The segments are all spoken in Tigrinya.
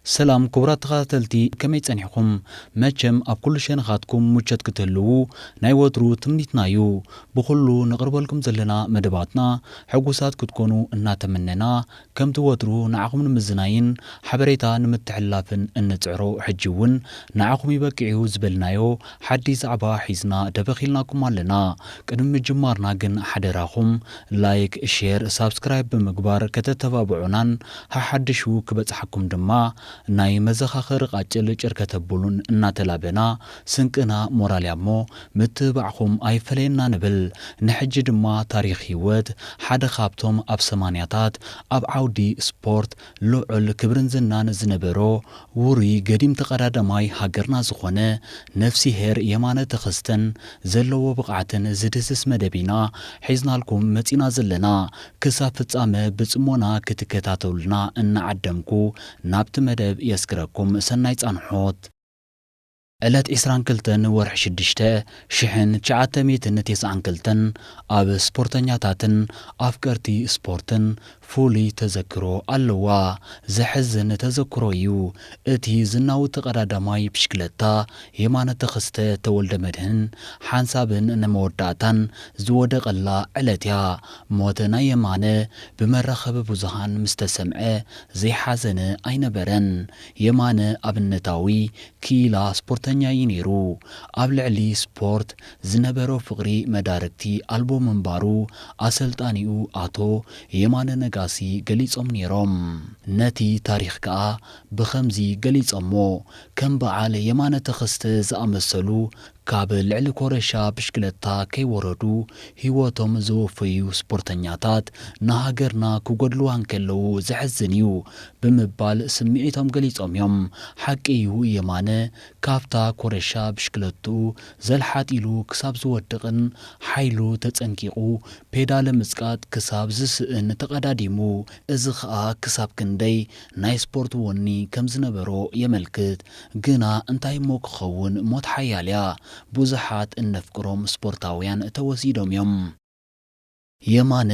ሰላም ክቡራት ተኸታተልቲ፣ ከመይ ጸኒሕኩም? መቸም ኣብ ኩሉ ሸነኻትኩም ምቾት ክትህልዉ ናይ ወትሩ ትምኒትና እዩ። ብኹሉ ነቕርበልኩም ዘለና መደባትና ሕጉሳት ክትኮኑ እናተመነና፣ ከምቲ ወትሩ ንዓኹም ንምዝናይን ሓበሬታ ንምትሕልላፍን እንጽዕሮ፣ ሕጂ እውን ንዓኹም ይበቅዕ እዩ ዝበልናዮ ሓድሽ ዛዕባ ሒዝና ደበኺልናኩም ኣለና። ቅድሚ ምጅማርና ግን ሓደራኹም ላይክ፣ ሼር፣ ሳብስክራይብ ብምግባር ከተተባብዑናን ሓሓድሹ ክበጽሓኩም ድማ ናይ መዘኻኸሪ ቃጭል ጭር ከተብሉን እናተላበና፣ ስንቅና ሞራል እያ እሞ ምትብባዕኹም ኣይፈለየና ንብል። ንሕጂ ድማ ታሪኽ ህይወት ሓደ ካብቶም ኣብ ሰማንያታት ኣብ ዓውዲ ስፖርት ልዑል ክብርን ዝናን ዝነበሮ ውሩይ ገዲም ተቐዳዳማይ ሃገርና ዝኾነ ነፍሲሄር የማነ ተኸስተን ዘለዎ ብቕዓትን ዝድህስስ መደብ ኢና ሒዝናልኩም መጺና ዘለና። ክሳብ ፍጻመ ብጽሞና ክትከታተሉና እናዓደምኩ ናብቲ መደብ የስግረኩም። ሰናይ ጻንሖት። ዕለት ዕስራን ክልተን ወርሒ ሽዱሽተ ሽሕን ትሽዓተ ሚእትን ተስዓን ክልተን ኣብ ስፖርተኛታትን ኣፍቀርቲ ስፖርትን ፍሉይ ተዘክሮ ኣለዋ። ዘሕዝን ተዘክሮ እዩ። እቲ ዝናዊ ተቐዳዳማይ ብሽክለታ የማነ ተኸስተ ተወልደ መድህን ሓንሳብን ንመወዳእታን ዝወደቐላ ዕለት እያ። ሞት ናይ የማነ ብመራኸቢ ብዙሃን ምስ ተሰምዐ ዘይሓዘነ ኣይነበረን። የማነ ኣብነታዊ ክኢላ ስፖርተኛ እዩ ነይሩ። ኣብ ልዕሊ ስፖርት ዝነበሮ ፍቕሪ መዳርግቲ ኣልቦ ምንባሩ ኣሰልጣኒኡ ኣቶ የማነ ነጋሲ ገሊጾም ነይሮም። ነቲ ታሪኽ ከኣ ብኸምዚ ገሊጾሞ፣ ከም በዓል የማነ ተኸስተ ዝኣመሰሉ ካብ ልዕሊ ኮረሻ ብሽክለታ ከይወረዱ ህይወቶም ዘወፈዩ ስፖርተኛታት ንሃገርና ክጎድልዋ እንከለዉ ዘሕዝን እዩ ብምባል ስምዒቶም ገሊጾም እዮም። ሓቂ እዩ፣ የማነ ካብታ ኮረሻ ብሽክለትኡ ዘልሓጥ ኢሉ ክሳብ ዝወድቕን ሓይሉ ተጸንቂቑ ፔዳለ ምጽቃጥ ክሳብ ዝስእን ተቐዳዲሙ። እዚ ኸኣ ክሳብ ክንደይ ናይ ስፖርት ወኒ ከም ዝነበሮ የመልክት። ግና እንታይ እሞ ክኸውን፣ ሞት ሓያል እያ። ብዙሓት እነፍቅሮም ስፖርታውያን ተወሲዶም እዮም። የማነ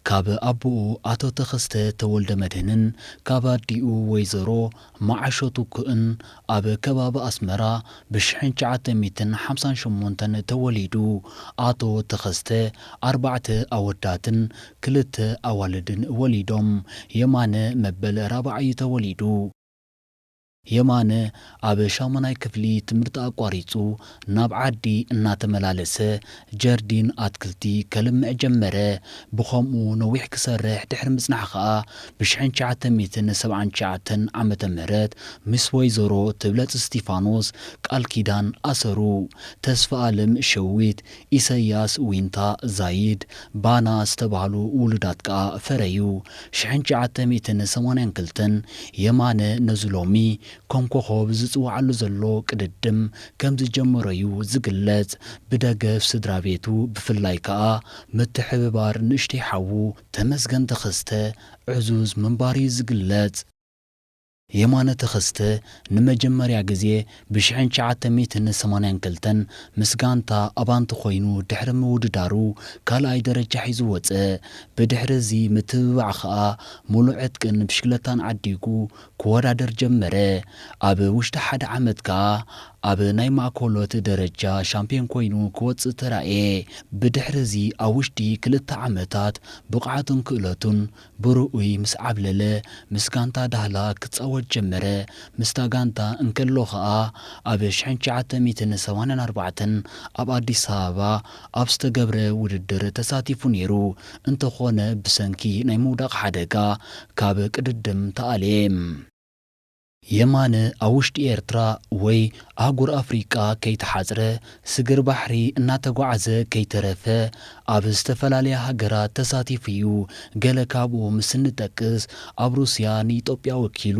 ካብ ኣቦኡ ኣቶ ተኸስተ ተወልደ መድህንን ካብ ኣዲኡ ወይዘሮ መዓሾ ትኩእን ኣብ ከባቢ ኣስመራ ብሽሕን ትሽዓተ ሚእትን ሓምሳን ሸሞንተን ተወሊዱ። ኣቶ ተኸስተ ኣርባዕተ ኣወዳትን ክልተ ኣዋልድን ወሊዶም። የማነ መበል ራብዓይ እዩ ተወሊዱ። የማነ ኣብ ሻሙናይ ክፍሊ ትምህርቲ ኣቋሪጹ ናብ ዓዲ እናተመላለሰ ጀርዲን ኣትክልቲ ከልምዕ ጀመረ። ብኸምኡ ነዊሕ ክሰርሕ ድሕሪ ምጽናሕ ኸኣ ብሽሕን ትሽዓተ ሚእትን ሰብዓን ትሽዓተን ዓመተ ምህረት ምስ ወይዘሮ ትብለጽ እስቲፋኖስ ቃል ኪዳን ኣሰሩ። ተስፋኣለም ሸዊት፣ ኢሰያስ ዊንታ ዛይድ፣ ባና ዝተባህሉ ውሉዳት ከኣ ፈረዩ። ሽሕን ትሽዓተ ሚእትን ሰማንያን ክልተን የማነ ነዚ ሎሚ ከም ኮኾብ ዝጽውዓሉ ዘሎ ቅድድም ከም ዝጀመሮ እዩ ዝግለጽ። ብደገፍ ስድራ ቤቱ፣ ብፍላይ ከኣ ምትሕብባር ንእሽተይ ሓዉ ተመስገን ተኸስተ ዕዙዝ ምንባሩ እዩ ዝግለጽ። የማነ ተኸስተ ንመጀመርያ ግዜ ብሽሕን ትሽዓተ ሚእትን ሰማንያን ክልተን ምስ ጋንታ ኣባንቲ ኮይኑ ድሕሪ ምውድዳሩ ካልኣይ ደረጃ ሒዙ ወጸ። ብድሕሪ እዚ ምትብባዕ ኸኣ ሙሉእ ዕጥቅን ብሽክለታን ዓዲጉ ክወዳደር ጀመረ። ኣብ ውሽጢ ሓደ ዓመት ከኣ ኣብ ናይ ማእከሎት ደረጃ ሻምፕዮን ኮይኑ ክወጽእ ተራእየ። ብድሕሪ እዚ ኣብ ውሽጢ ክልተ ዓመታት ብቕዓቱን ክእለቱን ብርኡይ ምስ ዓብለለ፣ ምስ ጋንታ ዳህላ ክጻወት ጀመረ። ምስታ ጋንታ እንከሎ ኸኣ፣ ኣብ ሽሕን ትሽዓተ ሚእትን ሰማንያን ኣርባዕተን ኣብ ኣዲስ ኣበባ ኣብ ዝተገብረ ውድድር ተሳቲፉ ነይሩ። እንተኾነ፣ ብሰንኪ ናይ ምውዳቕ ሓደጋ ካብ ቅድድም ተኣልየ። የማነ ኣብ ውሽጢ ኤርትራ ወይ ኣህጉር ኣፍሪቃ ከይተሓጽረ፣ ስግር ባሕሪ እናተጓዕዘ ከይተረፈ፣ ኣብ ዝተፈላለያ ሃገራት ተሳቲፉ እዩ። ገለ ካብኡ ምስ እንጠቅስ፣ ኣብ ሩስያ ንኢትዮጵያ ወኪሉ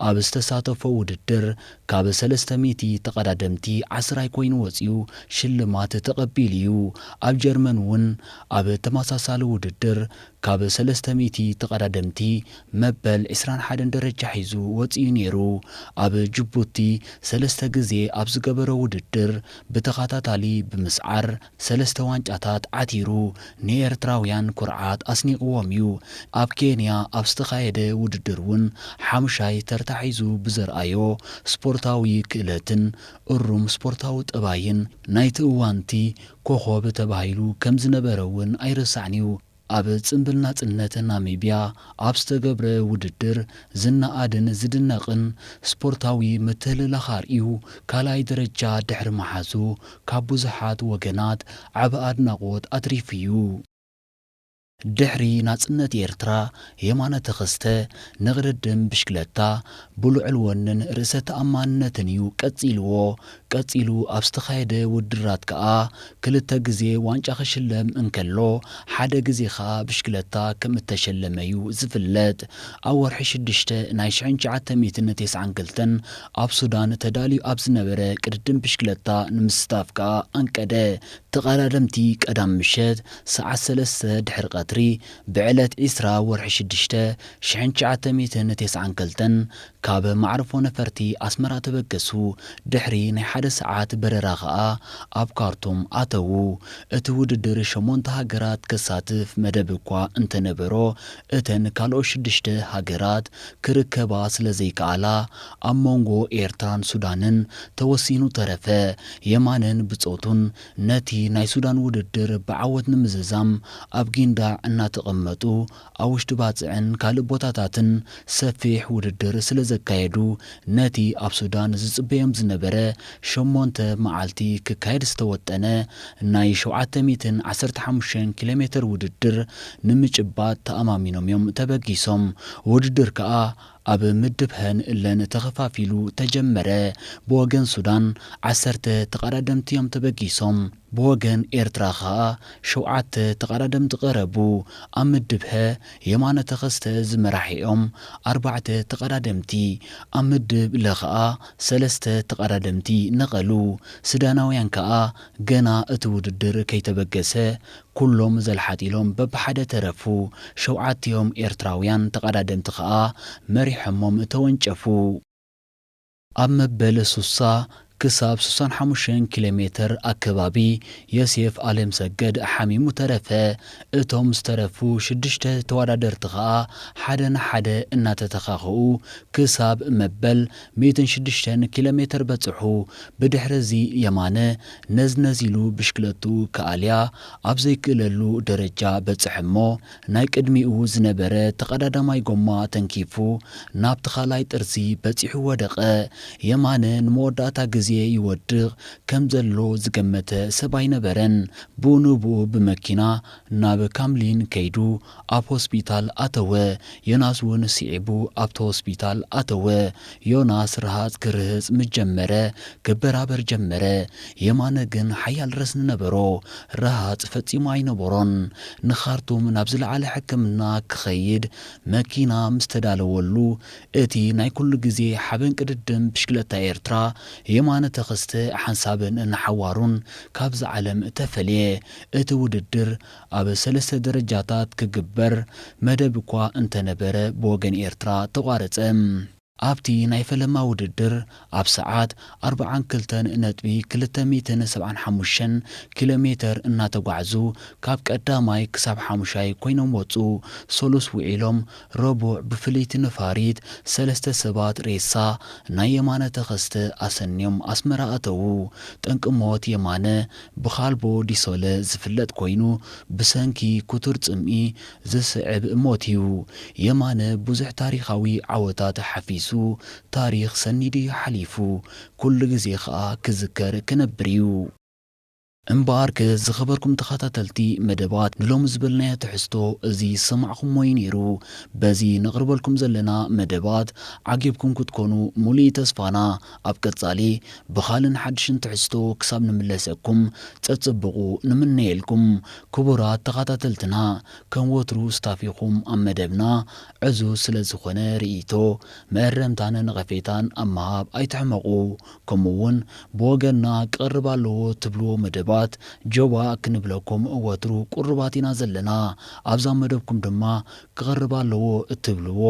ኣብ ዝተሳተፎ ውድድር፣ ካብ ሰለስተ ሚእቲ ተቐዳደምቲ ዓስራይ ኮይኑ ወጺኡ ሽልማት ተቐቢሉ እዩ። ኣብ ጀርመን እውን ኣብ ተመሳሳሊ ውድድር ካብ ሰለስተ ሚእቲ ተቐዳደምቲ መበል ዕስራን ሓደን ደረጃ ሒዙ ወጺኡ ነይሩ። ኣብ ጅቡቲ ሰለስተ ግዜ ኣብ ዝገበሮ ውድድር ብተኸታታሊ ብምስዓር ሰለስተ ዋንጫታት ዓቲሩ ንኤርትራውያን ኩርዓት ኣስኒቕዎም እዩ። ኣብ ኬንያ ኣብ ዝተኻየደ ውድድር እውን ሓሙሻይ ተርታ ሒዙ ብዘርኣዮ ስፖርታዊ ክእለትን እሩም ስፖርታዊ ጠባይን ናይቲ እዋንቲ ኮኾብ ተባሂሉ ከም ዝነበረ እውን ኣይረሳዕን እዩ። ኣብ ጽምብል ናጽነት ናሚብያ ኣብ ዝተገብረ ውድድር ዝነኣድን ዝድነቕን ስፖርታዊ ምትህልላኽ ኣርእዩ ካልኣይ ደረጃ ድሕሪ ምሓዙ ካብ ብዙሓት ወገናት ዓቢ ኣድናቖት ኣትሪፉ እዩ። ድሕሪ ናጽነት ኤርትራ የማነ ተኸስተ ንቕድድም ብሽክለታ ብልዑል ወንን ርእሰ ተኣማንነትን እዩ ቀጺልዎ። ቀጺሉ ኣብ ዝተኻየደ ውድድራት ከኣ ክልተ ግዜ ዋንጫ ክሽለም እንከሎ፣ ሓደ ግዜ ከኣ ብሽክለታ ከም እተሸለመ እዩ ዝፍለጥ። ኣብ ወርሒ ሽዱሽተ ናይ ሽሕን ትሽዓተ ሚእትን ተስዓን ክልተን ኣብ ሱዳን ተዳልዩ ኣብ ዝነበረ ቅድድም ብሽክለታ ንምስታፍ ከኣ ኣንቀደ። ተቐዳደምቲ ቀዳም ምሸት ሰዓት ሰለስተ ድሕሪ ቀትሪ ብዕለት ዕስራ ወርሒ ሽዱሽተ ሽሕን ትሽዓተ ሚእትን ተስዓን ክልተን ካብ መዕርፎ ነፈርቲ ኣስመራ ተበገሱ። ድሕሪ ናይ ሓደ ሰዓት በረራ ኸኣ ኣብ ካርቱም ኣተዉ። እቲ ውድድር ሸሞንተ ሃገራት ከሳትፍ መደብ እኳ እንተነበሮ፣ እተን ካልኦት ሽዱሽተ ሃገራት ክርከባ ስለ ዘይከኣላ፣ ኣብ መንጎ ኤርትራን ሱዳንን ተወሲኑ ተረፈ። የማነን ብጾቱን ነቲ ናይ ሱዳን ውድድር ብዓወት ንምዝዛም ኣብ ጊንዳዕ እናተቐመጡ፣ ኣብ ውሽጢ ባጽዕን ካልእ ቦታታትን ሰፊሕ ውድድር ስለ ዘካየዱ፣ ነቲ ኣብ ሱዳን ዝጽበዮም ዝነበረ ሸሞንተ መዓልቲ ክካየድ ዝተወጠነ ናይ ሸውዓተ ሚእትን ዓሰርተ ሓሙሽተን ኪሎ ሜተር ውድድር ንምጭባጥ ተኣማሚኖም እዮም ተበጊሶም። ውድድር ከኣ ኣብ ምድብ ሀን እለን ተኸፋፊሉ ተጀመረ። ብወገን ሱዳን ዓሰርተ ተቐዳደምቲ እዮም ተበጊሶም። ብወገን ኤርትራ ኸኣ ሸውዓተ ተቐዳደምቲ ቀረቡ። ኣብ ምድብ ሀ የማነ ተኸስተ ዝመራሕኦም ኣርባዕተ ተቐዳደምቲ፣ ኣብ ምድብ ለ ኸኣ ሰለስተ ተቐዳደምቲ ነቐሉ። ሱዳናውያን ከኣ ገና እቲ ውድድር ከይተበገሰ ኩሎም ዘልሓጢሎም በብሓደ ተረፉ። ሸውዓቲኦም ኤርትራውያን ተቐዳደምቲ ኸኣ መሪሖሞም ተወንጨፉ። ኣብ መበል ሱሳ ክሳብ ሱሳን ሓሙሽተን ኪሎ ሜተር ኣከባቢ ዮሴፍ ኣለምሰገድ ሓሚሙ ተረፈ። እቶም ዝተረፉ ሽዱሽተ ተወዳደርቲ ኸኣ ሓደ ንሓደ እናተተኻኽኡ ክሳብ መበል ሚእትን ሽዱሽተን ኪሎ ሜተር በጽሑ። ብድሕሪ እዚ የማነ ነዝነዝ ኢሉ ብሽክለቱ ክኣልያ ኣብ ዘይክእለሉ ደረጃ በጽሐ እሞ፣ ናይ ቅድሚኡ ዝነበረ ተቐዳዳማይ ጎማ ተንኪፉ ናብቲ ካልኣይ ጥርዚ በጺሑ ወደቐ። የማነ ንመወዳእታ ግዜ ይወድቕ ከም ዘሎ ዝገመተ ሰብ ኣይነበረን። ብኡ ንብኡ ብመኪና ናብ ካምሊን ከይዱ ኣብ ሆስፒታል ኣተወ። ዮናስ እውን ስዒቡ ኣብቲ ሆስፒታል ኣተወ። ዮናስ ረሃጽ ክርህጽ ምስ ጀመረ፣ ክበራበር ጀመረ። የማነ ግን ሓያል ረስኒ ነበሮ። ረሃጽ ፈጺሙ ኣይነበሮን። ንኻርቱም ናብ ዝለዓለ ሕክምና ክኸይድ መኪና ምስ ተዳለወሉ፣ እቲ ናይ ኩሉ ግዜ ሓበን ቅድድም ብሽክለታ ኤርትራ፣ የማነ ተኸስተ ሓንሳብን ንሓዋሩን ካብዚ ዓለም ተፈልየ። እቲ ውድድር ኣብ ሰለስተ ደረጃታት ክግበር መደብ እኳ እንተነበረ፣ ብወገን ኤርትራ ተቋረጸ። ኣብቲ ናይ ፈለማ ውድድር፣ ኣብ ሰዓት ኣርብዓን ክልተን ነጥቢ ክልተ ሚእትን ሰብዓን ሓሙሽተን ኪሎ ሜተር እናተጓዕዙ፣ ካብ ቀዳማይ ክሳብ ሓሙሻይ ኮይኖም ወጹ። ሰሉስ ውዒሎም፣ ረቡዕ ብፍልይቲ ነፋሪት ሰለስተ ሰባት ሬሳ ናይ የማነ ተኸስተ ኣሰንዮም ኣስመራ ኣተዉ። ጠንቂ ሞት የማነ ብኻልቦ ዲሶለ ዝፍለጥ ኮይኑ፣ ብሰንኪ ክቱር ጽምኢ ዝስዕብ ሞት እዩ። የማነ ብዙሕ ታሪኻዊ ዓወታት ሓፊሱ፣ ታሪኽ ሰኒዱ እዩ ሓሊፉ። ኩሉ ግዜ ኸኣ ክዝከር ክነብር እዩ። እምበኣርከ ዝኸበርኩም ተኸታተልቲ መደባት፣ ንሎሚ ዝበልናዮ ትሕዝቶ እዚ ዝሰማዕኹምዎ እዩ ነይሩ። በዚ ነቕርበልኩም ዘለና መደባት ዓጊብኩም ክትኮኑ ሙሉእ ተስፋና። ኣብ ቀጻሊ ብኻልን ሓድሽን ትሕዝቶ ክሳብ ንምለሰኩም ጸጽብቑ ንምነየልኩም። ክቡራት ተኸታተልትና፣ ከም ወትሩ ስታፊኹም ኣብ መደብና ዕዙዝ ስለ ዝኾነ ርእይቶ፣ መእረምታን ነቐፌታን ኣብ ምሃብ ኣይትሕመቑ። ከምኡ እውን ብወገንና ክቐርብ ኣለዎ ትብልዎ መደባት ጆባ ክንብለኩም ወትሩ ቅሩባት ኢና ዘለና። ኣብዛ መደብኩም ድማ ክቐርብ ኣለዎ እትብልዎ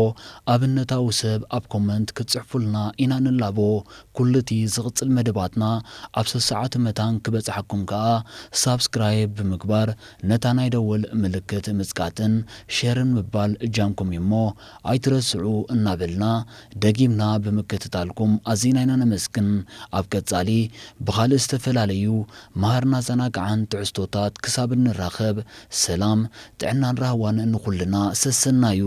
ኣብነታዊ ሰብ ኣብ ኮመንት ክትጽሕፉልና ኢና ንላቦ። ኩሉቲ ዝቕጽል መደባትና ኣብ ሰሰዓቱ መታን ክበጽሓኩም ከኣ ሳብስክራይብ ብምግባር ነታ ናይ ደወል ምልክት ምጽቃጥን ሸርን ምባል እጃምኩም እዩሞ ኣይትረስዑ እናበልና ደጊምና ብምክትታልኩም ኣዚና ኢና ነመስግን። ኣብ ቀጻሊ ብኻልእ ዝተፈላለዩ መሃርና ዘናግዓን ትሕዝቶታት ክሳብ እንራኸብ ሰላም ጥዕናን ራህዋን ንኹልና ሰሰናዩ።